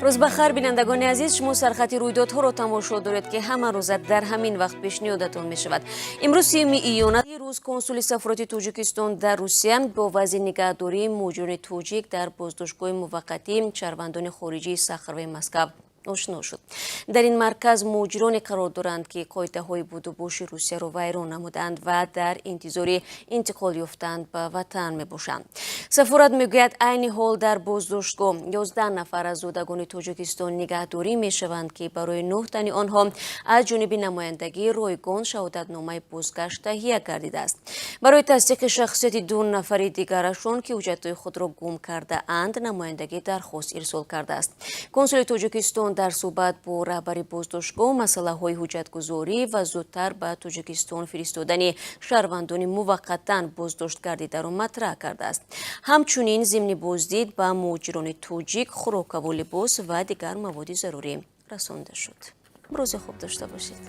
Рӯз ба хайр, бинандагони азиз. Шумо сархати рӯйдодҳоро тамошо доред, ки ҳама рӯза дар ҳамин вақт пешниҳодатон мешавад. Имрӯз 30 июн рӯз консули сафорати Тоҷикистон дар Русия бо вазъи нигаҳдории муҳоҷирони тоҷик дар боздоштгоҳи муваққатии шаҳрвандони хориҷии Сахароваи Москав ошно шуд. Дар ин марказ муҳоҷироне қарор доранд, ки қоидаҳои будубоши Русияро вайрон намуданд ва дар интизори интиқол ёфтан ба ватан мебошанд. Сафорат мегӯяд, айни ҳол дар боздоштгоҳ 11 нафар аз зодагони Тоҷикистон нигаҳдорӣ мешаванд, ки барои нӯҳ тани онҳо аз ҷониби намояндагӣ ройгон шаҳодатномаи бозгашт таҳия гардидааст. Барои тасдиқи шахсияти ду нафари дигарашон, ки ҳуҷҷатҳои худро гум кардаанд, намояндагӣ дархост ирсол кардааст. Консули Тоҷикистон дар суҳбат бо раҳбари боздоштгоҳ масъалаҳои ҳуҷҷатгузорӣ ва зудтар ба Тоҷикистон фиристодани шаҳрвандони муваққатан боздошт гардидаро матраҳ кардааст. Ҳамчунин зимни боздид ба муҳоҷирони тоҷик хӯрокаву либос ва дигар маводи зарурӣ расонда шуд. Рӯзи хуб дошта бошед.